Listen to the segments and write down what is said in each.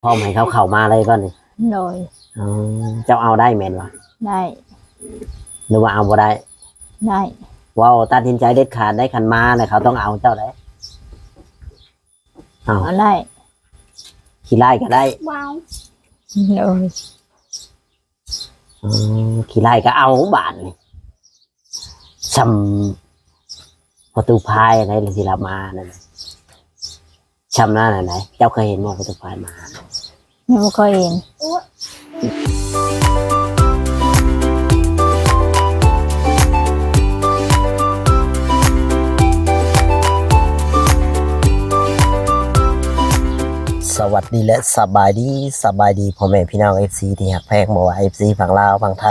ພ້ອມໃຫ້ເຂົາເຂົ້າມາເລີຍບໍ່ນີ້? ໂດຍ. ອໍ ເຈົ້າເອົາໄດ້ແມ່ນບໍ່? ໄດ້. ຫຼືວ່າເອົາບໍ່ໄດ້? ໄດ້. ເວົ້າຕັດສິນໃຈເດັດຂາດໄດ້ ຄັນມາແລ້ວເຂົາຕ້ອງເອົາເຈົ້າໄດ໋. ເອົາ ເອົາໄດ້. ຂີ້ລ້າຍກໍໄດ້. ໂດຍ. ອໍ ຂີ້ລ້າຍກໍເອົາບາດນີ້. ຊ່ຳປະຕູພາຍໃດ ທີ່ລາວມານັ້ນ ຊ່ຳນັ້ນນະ. ເຈົ້າເຄີຍເຫັນບໍ່ປະຕູພາຍມາ? ຍັງບໍ່ເຄີຍເຫັນ. ສະຫວັດດີ ແລະ ສະບາຍດີ, ສະບາຍດີພໍ່ແມ່ພີ່ນ້ອງ ເອັຟຊີ ທີ່ຮັກແພງ, ບໍ່ວ່າ ເອັຟຊີ ຝັ່ງລາວ, ຝັ່ງໄທ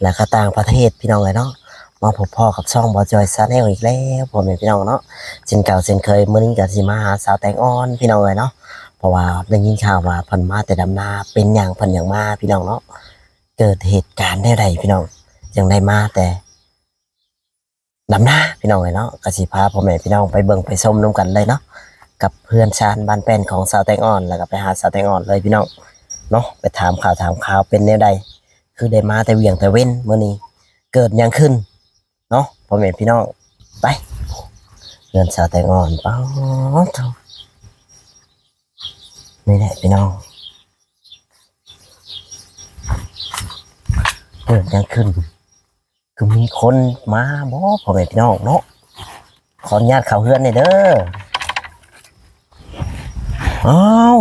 ແລະ ກໍຕ່າງປະເທດ ພີ່ນ້ອງເອີຍເນາະ. ມາພົບພໍ້ກັບຊ່ອງບ່າວຈ້ອຍ Channel ອີກແລ້ວ ພໍ່ແມ່ພີ່ນ້ອງເນາະ. ເຊັ່ນເກົ່າເຊັ່ນເຄີຍ ມື້ນີ້ກໍຊິມາຫາສາວແຕງອ່ອນ ພີ່ນ້ອງເອີຍເນາະ, ເພາະວ່າໄດ້ຍິນຂ່າວວ່າເພິ່ນມາແຕ່ດຳນາ. ເປັນຫຍັງເພິ່ນຫຍັງມາ ພີ່ນ້ອງເນາະ? ເກີດເຫດການແນວໃດ ພີ່ນ້ອງ ຈຶ່ງໄດ້ມາແຕ່ ດຳນາ ພີ່ນ້ອງເອີຍເນາະ. ກໍຊິພາພໍ່ແມ່ພີ່ນ້ອງໄປເບິ່ງໄປຊົມນຳກັນເລີຍເນາະ, ກັບເຮືອນຊານບ້ານແປ້ນຂອງສາວແຕງອ່ອນ. ແລ້ວກໍໄປຫາສາວແຕງອ່ອນເລີຍ ພີ່ນ້ອງເນາະ, ໄປຖາມຂ່າວຖາມຄາວເປັນແນວໃດ, ຄືໄດ້ມາແຕ່ວຽງແຕ່ເວັນມື້ນີ້, ເກີດຫຍັງຂຶ້ນເນາະ ພໍ່ແມ່ພີ່ນ້ອງ. ໄປ ເຮືອນສາວແຕງອ່ອນ. ປາດໂທ້ ນີ້ແຫຼະ ພີ່ນ້ອງ, ເກີດຫຍັງຂຶ້ນ? ຄືມີຄົນມາບໍ່ ພໍ່ແມ່ພີ່ນ້ອງເນາະ? ຂໍອະນຸຍາດເຂົ້າເຮືອນແດ່ເດີ. ອ້າວ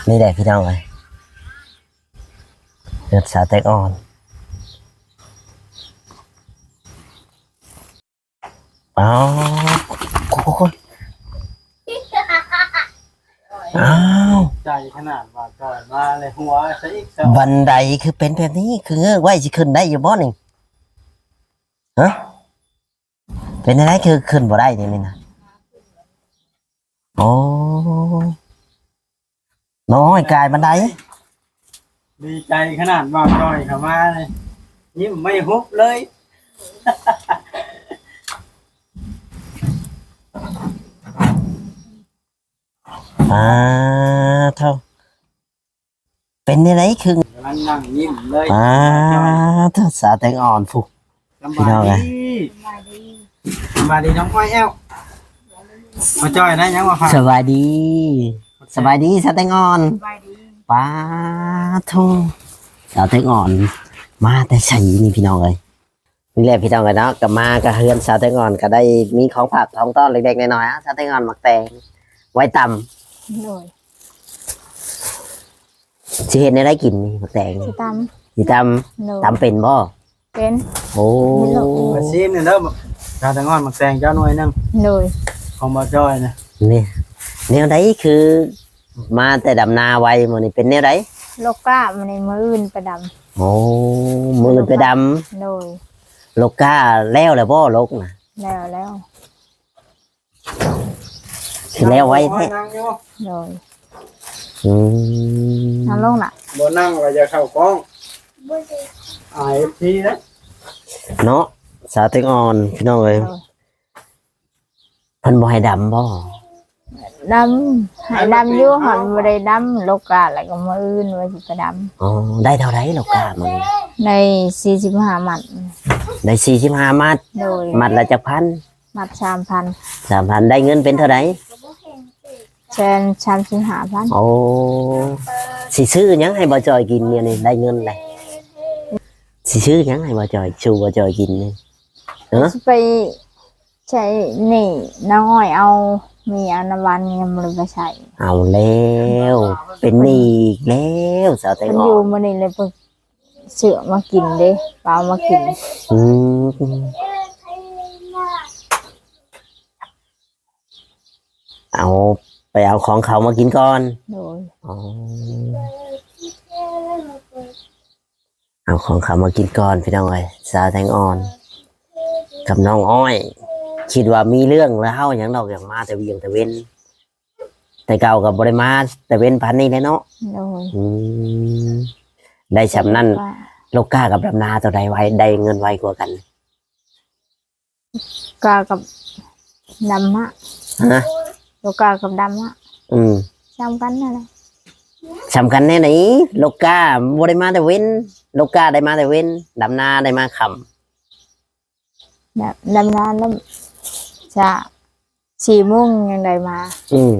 ນີ້ແຫຼະພີ່ນ້ອງເອີຍ, ເຮືອນສາວແຕງອ່ອນ. ອ້າວ ໂອ້ໂຫ ອ້າວ ໃຈຂະໜາດວ່າກ່ອຍມາເລີຍ ຫົວຊະອີກ. ບັນໄດຄືເປັນແບບນີ້ ຄືເງີກໄວ້ຊິຂຶ້ນໄດ້ຢູ່ບໍ່ນີ້? ຮະ ເປັນຈັ່ງໃດຄືຂຶ້ນບໍ່ໄດ້ນີ້ນະ? ໂອ້ ນ້ອຍກາຍບັນໄດ. ດີໃຈຂະໜາດບ່າວຈ້ອຍເຂົ້າມານີ້ ຍິ້ມໄມ່ຫຸບເລີຍ. ປາດໂທ້ ເປັນແນວໃດຄື ກຳລັງນັ່ງຍິ້ມເລີຍ. ປາດໂທ້ ສາວແຕງອ່ອນພຸ້ນ. ສະບາຍດີ ພີ່ນ້ອງເອີຍ. ສະບາຍດີ ສະບາຍດີນ້ອງອ້ອຍແອ້ວ. ມາຈ່ອຍໄດ້ຫຍັງມາຝາກ? ສະບາຍດີ ສະບາຍດີສາວແຕງອ່ອນ. ສະບາຍດີ. ປາດໂທ້ ສາວແຕງອ່ອນມາແຕ່ໃສນີ້ ພີ່ນ້ອງເອີຍ? ນີ້ແຫຼະ ພີ່ນ້ອງເອີຍເນາະ, ກໍມາກໍເຮືອນສາວແຕງອ່ອນ ກໍໄດ້ມີຂອງຝາກຂອງຕ້ອນເລັກໆນ້ອຍໆ. ອາ ສາວແຕງອ່ອນ ໝາກແຕງໄວ້ຕຳ. ໂດຍ. ຊິເຮັດແນວໃດກິນນີ້ ໝາກແຕງນີ້? ຊິຕຳ. ຊິຕຳ. ໂດຍ. ຕຳເປັນບໍ່? ເປັນ. ໂອ້ ມາຊີມນີ້ເດີ ສາວແຕງອ່ອນ ໝາກແຕງເຈົ້າໜ່ວຍໜຶ່ງ. ໂດຍ. ຂອງບ່າວຈ້ອຍນະ. ນີ້ ແນວໃດຄືມາແຕ່ດຳນາໄວມື້ນີ້ ເປັນແນວໃດ? ລົກກ້າມື້ນີ້ ມື້ອື່ນໄປດຳ. ໂອ້ ມື້ອື່ນໄປດຳ. ໂດຍ. ລົກກ້າແລ້ວແລ້ວບໍ່ ລົກນະ? ແລ້ວແລ້ວ. ຄືແລ້ວໄວແທ້. ໂດຍ. ອືມ ນັ່ງລົງລະ. ບໍ່ນັ່ງວ່າຢ່າເຂົ້າກ້ອງ ອາຍເອັຟຊີເດ້ເນາະ ສາວແຕງອ່ອນ ພີ່ນ້ອງເອີຍ. ໂດຍ. ເພິ່ນບໍ່ໃຫ້ດຳບໍ່? ດຳ ໃຫ້ດຳຢູ່ ຫາກບໍ່ໄດ້ດຳ. ລົກກ້າແລ້ວກໍມື້ອື່ນວ່າຊິໄປດຳ. ອໍ ໄດ້ເທົ່າໃດລົກກ້າມື້ນີ້? ໄດ້ສີ່ສິບຫ້າມັດ. ໄດ້ສີ່ສິບຫ້າມັດ. ໂດຍ. ມັດລະຈັກພັນ? ມັດສາມພັນ. ສາມພັນ. ໄດ້ເງິນເປັນເທົ່າໃດ? ແສນສາມສິບຫ້າພັນ. ໂອ້ ຊິຊື້ຫຍັງໃຫ້ບ່າວຈ້ອຍກິນດຽວນີ້ ໄດ້ເງິນແລ້ວ? ຊິຊື້ຫຍັງໃຫ້ບ່າວຈ້ອຍ ສູ່ບ່າວຈ້ອຍກິນນີ້? ເອີ ຊິໄປໃຊ້ໜີ້ນ້ອງອ້ອຍເອົາ ມີເອົານຳບ້ານຍັງບໍ່ໄດ້ໄປໃຊ້. ເອົາແລ້ວ ເປັນໜີ້ອີກແລ້ວ ສາວແຕງອ່ອນ. ຢູ່ມື້ນີ້ເລີຍ ເພິ່ນຊື້ມາກິນເດ້ ເອົາມາກິນ. ອືມ ເອົາ ໄປເອົາຂອງເຂົາມາກິນກ່ອນ. ໂດຍ. ອໍ ເອົາຂອງເຂົາມາກິນກ່ອນ ພີ່ນ້ອງເອີຍ. ສາວແຕງອ່ອນກັບນ້ອງອ້ອຍ ຄິດວ່າມີເລື່ອງລາວຫຍັງດອກ ຢາກມາແຕ່ວຽງແຕ່ເວັນ. ແຕ່ເກົ່າກໍບໍ່ໄດ້ມາແຕ່ເວັນປານນີ້ແຫຼະເນາະ. ໂດຍ. ອືມ ໄດ້ຊ່ຳນັ້ນ ລົກກ້າກັບດຳນາ ໂຕໃດໄວ ໄດ້ເງິນໄວກວ່າກັນ? ກ້າກັບດຳນາ. ຮະ ໂລກາກັບດຳນະ ອືມ ສ່ຳກັນນັ້ນແຫຼະ ສ່ຳກັນແນວໃດ? ໂລກາບໍ່ໄດ້ມາແຕ່ເວັນ ໂລກາໄດ້ມາແຕ່ເວັນ ດຳນາໄດ້ມາຄ່ຳ. ດຳ ດຳນານຳ ສະ ສີ່ໂມງຍັງໄດ້ມາ. ອືມ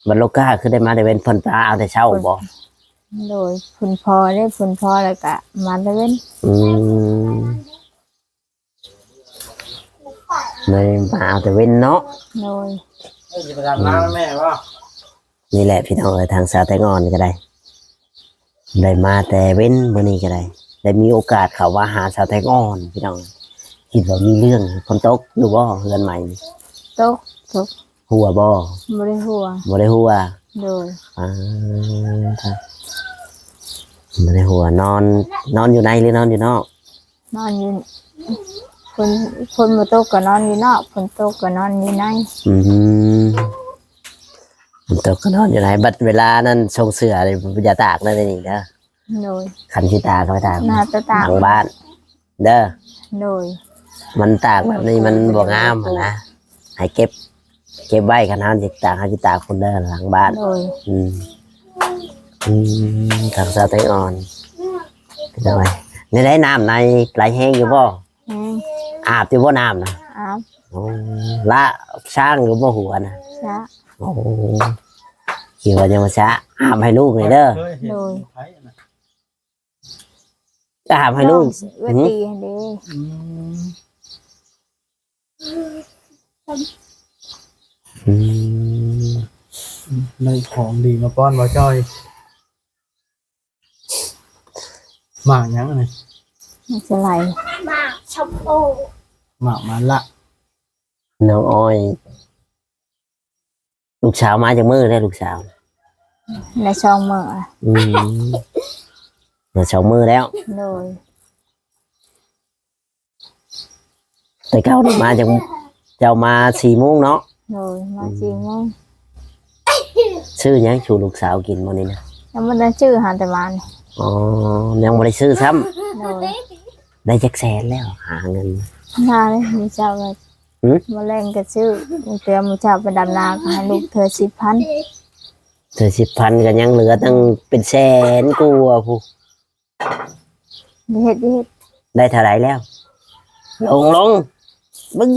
ບັດໂລກາຄືໄດ້ມາແຕ່ເວັນ ເພິ່ນໄປເອົາແຕ່ເຊົ້າບໍ? ໂດຍ ເພິ່ນພໍເດ້ ເພິ່ນພໍແລ້ວກະມາແຕ່ເວັນ. ອືມ ເລີຍມາເອົາແຕ່ເວັນເນາະ. ໂດຍ ເອີ ຊິໄປດຳນານຳແມ່ບໍ? ນີ້ແຫຼະພີ່ນ້ອງເອີຍ ທາງສາວແຕງອ່ອນກໍໄດ້ ໄດ້ມາແຕ່ເວັນມື້ນີ້ກໍໄດ້ ໄດ້ມີໂອກາດເຂົ້າມາຫາສາວແຕງອ່ອນພີ່ນ້ອງ. ຄິດວ່າມີເລື່ອງ ຝົນຕົກຢູ່ບໍ່ເຮືອນໃໝ່ນີ້? ຕົກ ຕົກ. ຮົ່ວບໍ່? ບໍ່ໄດ້ຮົ່ວ ບໍ່ໄດ້ຮົ່ວ. ໂດຍ ອ່າ ບໍ່ໄດ້ຮົ່ວ. ນອນ ນອນຢູ່ໃນ ຫຼື ນອນຢູ່ນອກ? ນອນຢູ່ ຝົນ ຝົນບໍ່ຕົກກໍນອນຢູ່ນອກ ຝົນຕົກກໍນອນຢູ່ໃນ. ອືມ ຝົນຕົກກໍນອນຢູ່ໃນ. ບັດເວລານັ້ນ ຊົງເສື້ອນີ້ ຢ່າຕາກເດີນີ້ເດີ. ໂດຍ ຄັນຊິຕາກກໍໄປຕາກ ໜ້າຕາກ ຫຼັງບ້ານເດີ. ໂດຍ ມັນຕາກແບບນີ້ມັນບໍ່ງາມຫັ້ນນະ ໃຫ້ເກັບ ເກັບໄວ້ ຄັນເຮົາຊິຕາກ ເຮົາຊິຕາກພຸ້ນເດີ ຫຼັງບ້ານ. ໂດຍ ອືມ ອືມ ທາງສາວແຕງອ່ອນ ໂດຍ. ແນວໃດ ນ້ຳໃນໄຫຼແຮງຢູ່ບໍ່? ແຮງ. ອາບຢູ່ບໍ່ນ້ຳນະ? ອາບ. ໂອ້ ລະຊ້າງຢູ່ບໍ່ຫົວນະ? ຊະ. ໂອ້ ຄິດວ່າຍັງບໍ່ຊະ ອາບໃຫ້ລູກນີ້ເດີ. ໂດຍ ອາບໃຫ້ລູກ ນ້ອງເອື້ອຍຕີຫັ້ນເດ້. ອືມ ອືມ ໄດ້ຂອງດີມາປ້ອນບໍ່ຈ້ອຍ? ໝາກຫຍັງອັນນີ້? ໝາກສະໄລ ໝາກຊົມໂອ ໝາກມາລະ. ນ້ອງອ້ອຍ ລູກສາວມາຈັກມື້ແລ້ວ ລູກສາວ? ໄດ້ສອງມື້. ອືມ ໄດ້ສອງມື້ແລ້ວ. ໂດຍ ແຕ່ເກົ່ານີ້ມາຈັກ ເຈົ້າມາສີ່ໂມງເນາະ? ໂດຍ ມາ ອືມ ສີ່ໂມງ. ຊື້ຫຍັງສູ່ລູກສາວກິນມື້ນີ້ນະ? ຍັງບໍ່ໄດ້ຊື້ ຫາແຕ່ມານີ້. ອໍ ຍັງບໍ່ໄດ້ຊື້ຊ້ຳ. ໂດຍ ໄດ້ຈັກແສນແລ້ວ ຫາເງິນ? ຫາເລີຍ ມື້ເຊົ້າກໍ ຫື? ມື້ແລງກໍຊື້ ມື້ເຊົ້າ ມື້ເຊົ້າໄປດຳນາກໍໃຫ້ລູກເທື່ອສິບພັນ. ເທື່ອສິບພັນກໍຍັງເຫຼືອຕັ້ງເປັນແສນກວ່າພຸ້ນ. ຢ່າເຮັດ ຢ່າເຮັດ. ໄດ້ເທົ່າໃດແລ້ວ? ລົງ ລົງ ເບິ່ງ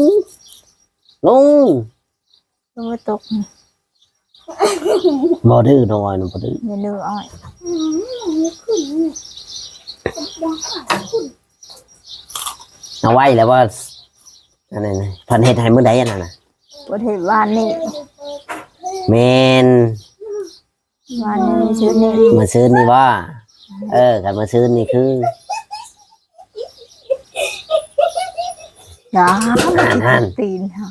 ລົງ ລົງມາຕົກ. ບໍ່ດື້ ນ້ອງອ້ອຍ ບໍ່ດື້ ຢ່າດື້ອ້ອຍ. ເອົາໄວ້ແລ້ວວ່າ ອັນນັ້ນນະ ເພິ່ນເຮັດໃຫ້ມື້ໃດອັນນັ້ນນະ? ເພິ່ນເຮັດວານນີ້. ແມ່ນ. ວານນີ້ ມື້ຊືນນີ້ ມື້ຊືນນີ້ບໍ່? ເອີ ຄັນມື້ຊືນນີ້ຄື ຢ່າ ຫັ້ນ ຫັ້ນ ຕີນຫາ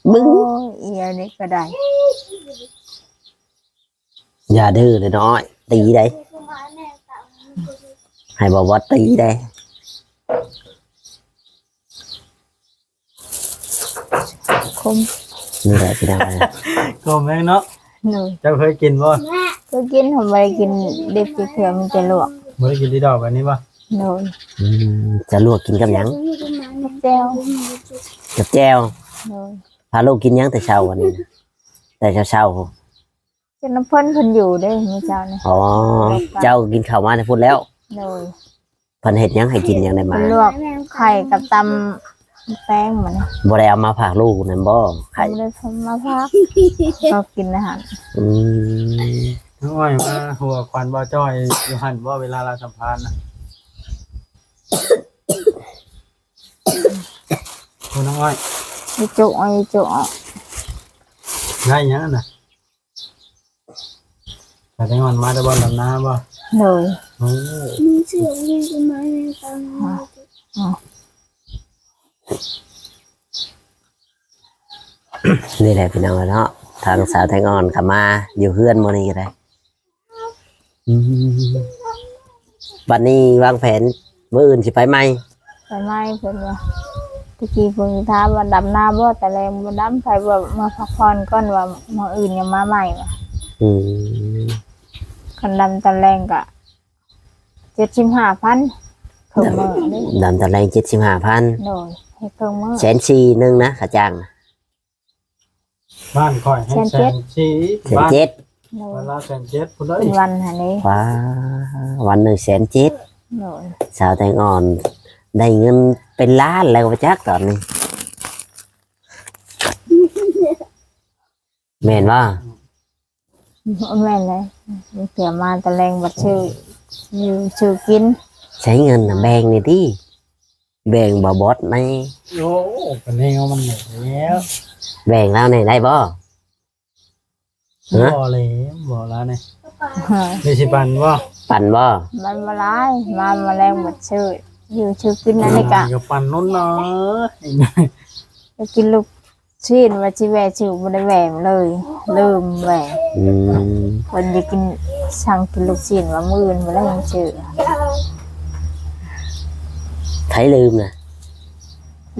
ເບິ່ງ ໂອ້ຍ ອີອັນນີ້ກໍໄດ້. ຢ່າດື້ເດີນ້ອຍ ຕີໄດ໋ ໃຫ້ບໍ່ບອດຕີໄດ໋. ຂົມ ນີ້ແຫຼະພີ່ນ້ອງເອີຍ ຂົມແຮງເນາະ. ໂດຍ ເຈົ້າເຄີຍກິນບໍ່? ເຄີຍກິນ ເຮົາບໍ່ໄດ້ກິນດິບຈັກເທື່ອ ມີແຕ່ລວກ. ບໍ່ໄດ້ກິນທີ່ດອກແບບນີ້ບໍ່? ໂດຍ ອືມ ຈະລວກກິນກັບຫຍັງ? ກັບແຈ່ວ. ກັບແຈ່ວ. ໂດຍ ພາລູກກິນຫຍັງແຕ່ເຊົ້າວັນນີ້ນະ? ແຕ່ເຊົ້າໆ ກິນນຳເພິ່ນ ເພິ່ນຢູ່ເດ້ມື້ເຊົ້ານີ້. ອໍ ເຈົ້າກິນເຂົ້າມາແຕ່ພຸ້ນແລ້ວ? ໂດຍ ເພິ່ນເຮັດຫຍັງໃຫ້ກິນຫຍັງໄດ້ມາ? ເພິ່ນລວກໄຂ່ກັບຕຳແຕງມັນ. ບໍ່ໄດ້ເອົາມາຝາກລູກນຳບໍ່? ໄຂ່ ບໍ່ໄດ້ມາຝາກ ກໍກິນອາຫານ. ອືມ ນ້ອງອ້ອຍມາຫົວຄວັນບໍ່ຈ້ອຍຢູ່ຫັ້ນບໍ່ ເວລາລາວສຳພານນະ? ໂອ້ ນ້ອງອ້ອຍ ອີຈຸກ ອີຈຸກ ໄດ້ຫຍັງນະ? ກະໄດ້ງອນມາແຕ່ບ່ອນດຳນາບໍ່? ໂດຍ ໂອ້ ມີເສືອມີຕົ້ນໄມ້ໃນຕາ. ອໍ ອໍ ນີ້ແຫຼະພີ່ນ້ອງເນາະ ທາງສາວແຕງອ່ອນກໍມາຢູ່ເຮືອນມື້ນີ້ກໍໄດ້. ອືມ ບັດນີ້ວາງແຜນມື້ອື່ນຊິໄປໃໝ່? ໄປໃໝ່ເພິ່ນວ່າ ຕະກີ້ເພິ່ນຖາມວ່າດຳນາບໍ່ ຕອນແລງບໍ່ດຳ ໃຜວ່າມາພັກຜ່ອນກ່ອນ ວ່າມື້ອື່ນຍັງມາໃໝ່ວ່າ. ອືມ ຄັນດຳຕອນແລງກະເຈັດສິບຫ້າພັນ ເຄິ່ງມື້ເດ້. ດຳຕອນແລງເຈັດສິບຫ້າພັນ. ໂດຍ ເຮັດເຄິ່ງມື້ ແສນສີ່ໜຶ່ງນະ ຄ່າຈ້າງນະ. ບ້ານຂ້ອຍໃຫ້ແສນສີ່ ແສນເຈັດ ບ້ານ ແສນເຈັດ ໂດຍ ບ້ານລາວແສນເຈັດພຸ້ນເດ້ ເປັນວັນຫັ້ນເດ້ ວ້າ ວັນໜຶ່ງແສນເຈັດ ໂດຍ ສາວແຕງອ່ອນໄດ້ເງິນເປັນລ້ານແລ້ວບໍ່ຈັກຕອນນີ້ ແມ່ນບໍ່? ແມ່ນແຫຼະ ເທື່ອມາແຕ່ແລງບັດຊື້ຢູ່ຊື້ກິນ ໃຊ້ເງິນນະແບ່ງແດ່ຕິ ແບ່ງບ່າວບອດແດ່ ໂອ້ ກະແນວມັນແຫຼະ ແບ່ງລາວແດ່ໄດ້ບໍ່? ຮະ ບໍ່ແຫຼະ ບໍ່ລາວແດ່ ໄດ້ຊິປັນບໍ່? ປັນບໍ່? ມັນບໍ່ຫຼາຍ ມາ ມາແລງບັດຊື້ຢູ່ຊື້ກິນອັນນີ້ກະ ກະປັນໜົນເນາະ ໄປກິນລູກ ຊີ້ນວ່າຊິແວ່ຊື້ ບໍ່ໄດ້ແວ່ເລີຍ ລືມແວ່ ອືມ ເພິ່ນຢາກກິນ ສັ່ງກິນລູກຊີ້ນວ່າມື້ອື່ນບໍ່ໄດ້ຍັງຊື້ ໃຜລືມນະ?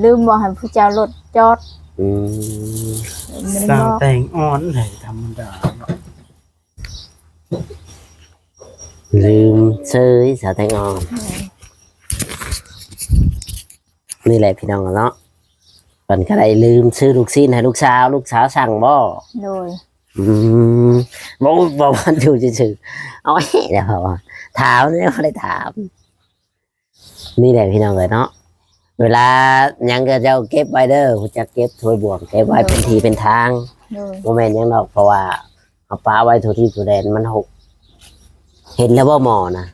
ລືມບອກໃຫ້ຜູ້ເຈົ້າລົດຈອດ ອືມ ບໍ່ໄດ້ບອກ ສາວແຕງອ່ອນໃຫ້ທຳມະດາເນາະ. ລືມເຊີຍສາວແຕງອ່ອນ ນີ້ແຫຼະພີ່ນ້ອງເນາະ ເພິ່ນກະໄດ້ລືມຊື້ລູກຊີ້ນໃຫ້ລູກສາວ ລູກສາວສັ່ງບໍ່? ໂດຍ ອືມ ບໍ່ ບໍ່ ບໍ່ຢູ່ຊື່ໆ ເອົາແລ້ວ ຖາມແລ້ວ ບໍ່ໄດ້ຖາມ. ນີ້ແຫຼະພີ່ນ້ອງເອີຍເນາະ ເວລາຫຍັງກະເຈົ້າເກັບໄວ້ເດີ ຮູ້ຈັກເກັບຖ້ວຍບວງ ເກັບໄວ້ເປັນທີ່ເປັນທາງ ໂດຍ ບໍ່ແມ່ນຫຍັງດອກ ເພາະວ່າເຮົາປະໄວ້ທົ່ວທີ່ທົ່ວແດນມັນຫົກ ເຫັນແລ້ວບໍ່ໝໍນະ?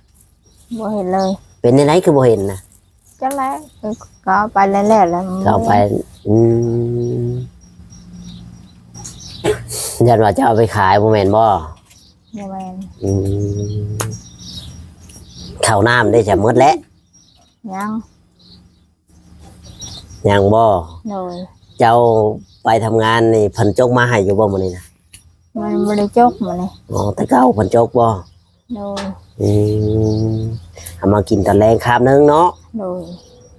ບໍ່ເຫັນເລີຍ ເປັນຈັ່ງໃດຄືບໍ່ເຫັນນະ? ຈັກແຫຼະ ເຂົາເອົາໄປແລ້ວແຫຼະ ເຂົາເອົາໄປ ອືມ ຢ້ານວ່າຈະເອົາໄປຂາຍບໍ່ແມ່ນບໍ່? ບໍ່ແມ່ນ ອືມ ເຂົ້ານ້ຳໄດ້ຈະໝົດແລ້ວ ຍັງ ຍັງບໍ່? ໂດຍ ເຈົ້າໄປທຳງານນີ້ເພິ່ນຈົກມາໃຫ້ຢູ່ບໍ່ມື້ນີ້ນະ? ມັນບໍ່ໄດ້ຈົກມື້ນີ້ ອໍ ແຕ່ເກົ່າເພິ່ນຈົກບໍ່? ໂດຍ ອືມ ເອົາມາກິນຕອນແລງຄາບໜຶ່ງເນາະ ໂດຍ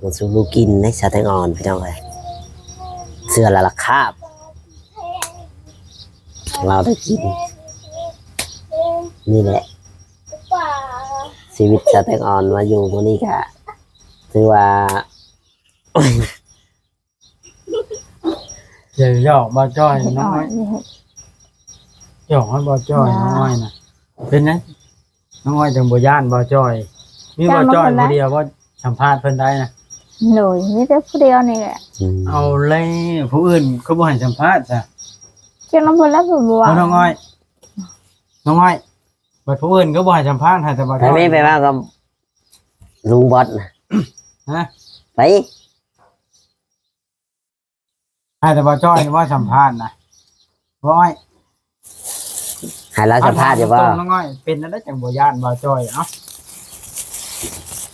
ມາສູ່ລູກກິນເດ້ ສາວແຕງອ່ອນພີ່ນ້ອງເອີຍ ເທື່ອລະລະຄາບ ລາວໄດ້ກິນ ນີ້ແຫຼະ ຊີວິດສາວແຕງອ່ອນມາຢູ່ມື້ນີ້ກະຖືວ່າ ຢ່າຢອກບ່າວຈ້ອຍ ນ້ອງອ້ອຍ ຢອກໃຫ້ບ່າວຈ້ອຍ ນ້ອງອ້ອຍນະ ເປັນຫຍັງ ນ້ອງອ້ອຍຈັ່ງບໍ່ຢ້ານບ່າວຈ້ອຍ ມີບ່າວຈ້ອຍຜູ້ດຽວບໍ່ສຳພາດເພິ່ນໄດ້ນະ? ໂດຍ ມີແຕ່ຜູ້ດຽວນີ້ແຫຼະ ອືມ ເອົາແລ້ວ ຜູ້ອື່ນຄືບໍ່ໃຫ້ສຳພາດຊະ ຈັກນຳເພິ່ນແລ້ວ ເພິ່ນບໍ່ວ່າ ນ້ອງອ້ອຍ ນ້ອງອ້ອຍ ບັດຜູ້ອື່ນຄືບໍ່ໃຫ້ສຳພາດ ໃຫ້ແຕ່ບ່າວຈ້ອຍ ໄປແມ່ ໄປເວົ້າກັບລຸງບອດນະ ຮະ ໄປ ໃຫ້ແຕ່ບ່າວຈ້ອຍນີ້ບໍ່ສຳພາດນະ ບ່າວອ້ອຍ ໃຫ້ລາວສຳພາດຢູ່ບໍ່? ເອົາ ຖາມຕົງໆ ນ້ອງອ້ອຍ ເປັນອັນໃດຈັ່ງບໍ່ຢ້ານບ່າວຈ້ອຍ? ເອົ້າ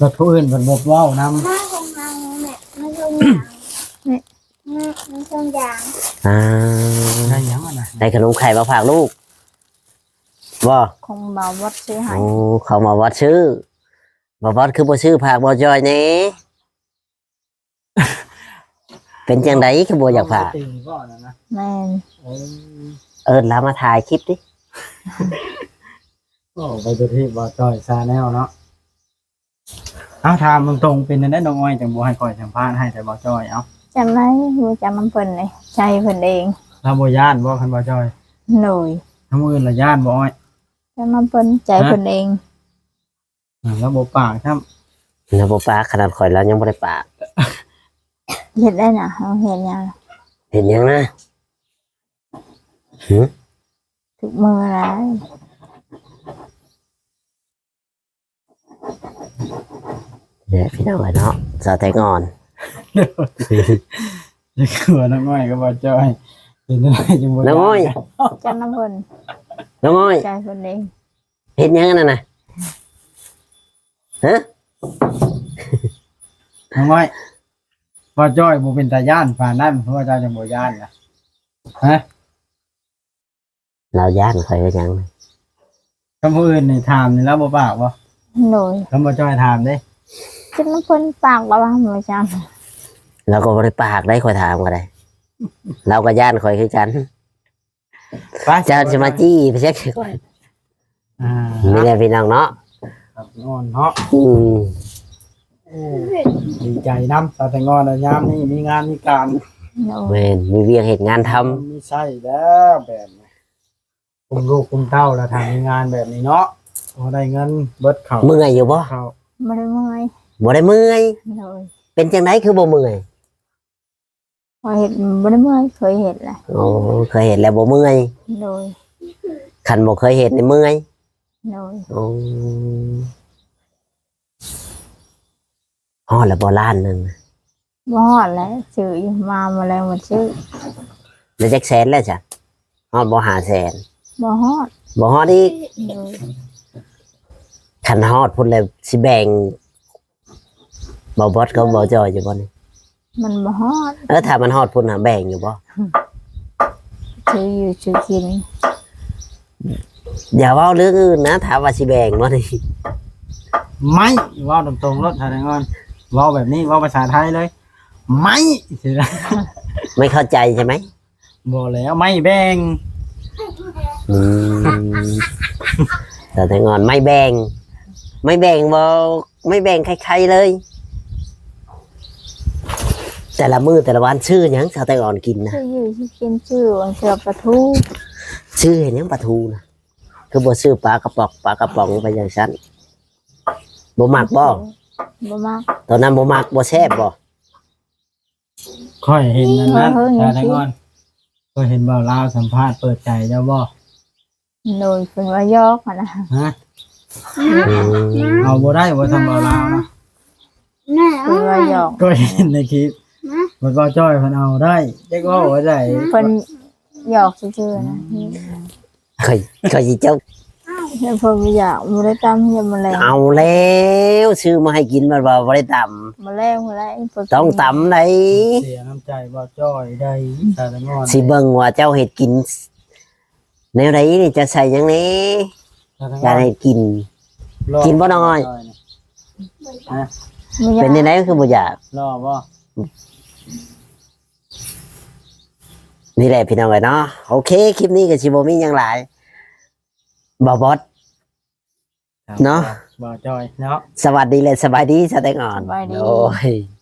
ບັດຜູ້ອື່ນເພິ່ນບໍ່ເວົ້ານຳ ມາຂອງເຮົາແມ່ ມາສົ່ງຢາງ ແມ່ ມາສົ່ງຢາງ ອ່າ ໄດ້ຫຍັງຫັ້ນນະ? ໄດ້ຂະໜົມໄຂ່ມາຝາກລູກບໍ່? ຂອງບ່າວບອດຊື້ໃຫ້ ໂອ້ ຂອງບ່າວບອດຊື້ ບ່າວບອດຄືບໍ່ຊື້ຝາກບ່າວຈ້ອຍແດ່? ເປັນຈັ່ງໃດຄືບໍ່ຢາກຝາກ? ແມ່ນ ເອີ ເອີ້ນລາວມາຖ່າຍຄລິບຕິ ໂອ້ ໄປຕົວທີ່ບ່າວຈ້ອຍຊາແນວເນາະ ເອົາ ຖາມຕົງໆ ເປັນຈັ່ງໃດນ້ອງອ້ອຍຈັ່ງບໍ່ໃຫ້ຂ້ອຍສຳພາດ ໃຫ້ແຕ່ບ່າວຈ້ອຍ? ເອົ້າ ຈັ່ງໃດ ຮູ້ຈັກນຳເພິ່ນເດ້ ໃຈເພິ່ນເອງ ລາວບໍ່ຢ້ານບໍ່ ຄັນບ່າວຈ້ອຍ? ໂດຍ ທາງອື່ນລະຢ້ານບໍ່ອ້ອຍ? ຈັກນຳເພິ່ນ ໃຈເພິ່ນເອງ ຮະ? ອ່າ ລາວບໍ່ປາກຊ້ຳ ລາວບໍ່ປາກ ຂະໜາດຂ້ອຍລາວຍັງບໍ່ໄດ້ປາກ ເຮັດໄດ້ນະ ເຮົາເຮັດຫຍັງ ເຮັດຫຍັງນະ ຫື ທຸກມື້ຫຼາຍ ແຫຼະ ພີ່ນ້ອງເອີຍເນາະ ສາວແຕງອ່ອນ ຄືວ່ານ້ອງອ້ອຍກັບບ່າວຈ້ອຍ ເປັນຈັ່ງໃດຈຶ່ງບໍ່ ນ້ອງອ້ອຍ ຈັກນຳເພິ່ນ ນ້ອງອ້ອຍ ໃຈເພິ່ນເອງ ເຮັດຫຍັງອັນນັ້ນນະ ຮະ ນ້ອງອ້ອຍ ບ່າວຈ້ອຍບໍ່ເປັນຕາຢ້ານປານນັ້ນ ເພາະວ່າເຈົ້າຍັງບໍ່ຢ້ານນະ ຮະ ລາວຢ້ານຂ້ອຍເຮັດຫຍັງ? ຄັນຜູ້ອື່ນນີ້ຖາມນີ້ລາວບໍ່ປາກບໍ່? ໂດຍ ຄັນບ່າວຈ້ອຍຖາມເດ້? ຈັກນຳເພິ່ນປາກລາວວ່າບໍ່ຈຳ ລາວກໍບໍ່ໄດ້ປາກໄດ໋ ຂ້ອຍຖາມກໍໄດ້ ລາວກໍຢ້ານຂ້ອຍຄືກັນ ໄປ ເຈົ້າຊິມາຈີ້ໄປເຊັກຂ້ອຍ ອ່າ ນີ້ແຫຼະພີ່ນ້ອງເນາະ ສາວແຕງອ່ອນເນາະ ອືມ ໂອ້ ດີໃຈນຳ ສາວແຕງອ່ອນ ຍາມນີ້ມີງານມີການ ໂດຍ ແມ່ນ ມີວຽກເຮັດງານທຳ ມີໃຊ້ແລ້ວແບບນີ້ ກຸມລູກກຸມເຕົ້າ ແລ້ວຖ້າມີງານແບບນີ້ເນາະ ພໍໄດ້ເງິນເບິດເຂົ້າ ເມື່ອຍຢູ່ບໍ່? ເຂົ້າ ບໍ່ໄດ້ເມື່ອຍ ບໍ່ໄດ້ເມື່ອຍ ໂດຍ ເປັນຈັ່ງໃດຄືບໍ່ເມື່ອຍ? ຂ້ອຍເຮັດບໍ່ໄດ້ເມື່ອຍ ເຄີຍເຮັດແລ້ວ ໂອ້ ເຄີຍເຮັດແລ້ວບໍ່ເມື່ອຍ ໂດຍ ຄັນບໍ່ເຄີຍເຮັດນີ້ເມື່ອຍ ໂດຍ ໂອ້ ຮອດແລ້ວບໍ່ລ້ານໜຶ່ງ? ບໍ່ຮອດແຫຼະ ຊື້ຢູ່ ມາມື້ແລງມັນຊື້ ໄດ້ຈັກແສນແລ້ວຊະ? ຮອດບໍ່ຫ້າແສນ? ບໍ່ຮອດ ບໍ່ຮອດອີກ ໂດຍ ຄັນຮອດພຸ້ນແລ້ວຊິແບ່ງ ບໍ່ບອດກັບບໍ່ຈ່ອຍຢູ່ບໍ່ນີ້? ມັນບໍ່ຮອດ ເອີ ຖ້າມັນຮອດພຸ້ນນະ ແບ່ງຢູ່ບໍ່? ຊື້ຢູ່ຊື້ກິນ ຢ່າເວົ້າເລື່ອງອື່ນນະ ຖາມວ່າຊິແບ່ງບໍ່ນີ້? ໄມ້ ເວົ້າຕົງໆໂລດ ຖ້າໄດ້ງອນ ເວົ້າແບບນີ້ ເວົ້າພາສາໄທເລີຍ ໄມ້ ໄມ່ເຂົ້າໃຈໃຊ່ໄໝ? ບໍ່ແລ້ວ ໄມ້ແບ່ງ ອືມ ສາວແຕງອ່ອນ ໄມ້ແບ່ງ ໄມ້ແບ່ງບໍ່ ໄມ້ແບ່ງໄຄໆເລີຍ ແຕ່ລະມື້ແຕ່ລະວັນຊື້ຫຍັງ ສາວແຕງອ່ອນກິນນະ? ຊື້ຢູ່ ຊື້ກິນ ຊື້ບາງເທື່ອປາທູ ຊື້ເຮັດຫຍັງປາທູນະ? ຄືບໍ່ຊື້ປາກະປ໋ອງ ປາກະປ໋ອງໄປຈັ່ງຊັ້ນ ບໍ່ມັກບໍ່? ບໍ່ມັກ ຕອນນັ້ນບໍ່ມັກ ບໍ່ແຊບບໍ່? ຂ້ອຍເຫັນອັນນັ້ນ ເອີ ເອີ ຕາແຕງອ່ອນ ຂ້ອຍເຫັນບ່າວລາວສຳພາດເປີດໃຈເຈົ້າບໍ່? ໂດຍ ເພິ່ນວ່າຢອກຫັ້ນນະ ຮະ? ອືມ ເອົາບໍ່ໄດ້ບໍ່ ສ່ຳບ່າວລາວນະ ເພິ່ນວ່າຢອກ ຂ້ອຍເຫັນໃນຄລິບ ມັນກໍຈ້ອຍເພິ່ນເອົາໄດ້ ຈັກເວົ້າວ່າໃດ ເພິ່ນຢອກຊື່ໆນະ ຂ້ອຍ ຂ້ອຍຊິເຈົ້າ ແລ້ວເພິ່ນບໍ່ຢາກ ບໍ່ໄດ້ຕຳ ຍັງບໍ່ແລງ ເອົາແລ້ວ ຊື້ມາໃຫ້ກິນ ບັດວ່າບໍ່ໄດ້ຕຳ ບໍ່ແລງ ບໍ່ໄດ້ ຕ້ອງຕຳໃດ ເສຍນ້ຳໃຈບໍ່ຈ້ອຍໃດ ຕາແຕງອ່ອນ ຊິເບິ່ງວ່າເຈົ້າເຮັດກິນແນວໃດນີ້ ຈະໃສ່ຫຍັງແດ່ ຕາແຕງອ່ອນ ການເຮັດກິນ ກິນບໍ່ນ້ອຍ ຮະ? ເປັນຈັ່ງໃດຄືບໍ່ຢາກ ລໍບໍ່? ນີ້ແຫຼະພີ່ນ້ອງເອີຍເນາະ ໂອເຄ ຄລິບນີ້ກໍຊິບໍ່ມີຫຍັງຫຼາຍ ບ່າວບອດເນາະ ບ່າວຈ້ອຍເນາະ ສະຫວັດດີ ແລະ ສະບາຍດີ ສາວແຕງອ່ອນ ສະບາຍດີ ໂດຍ.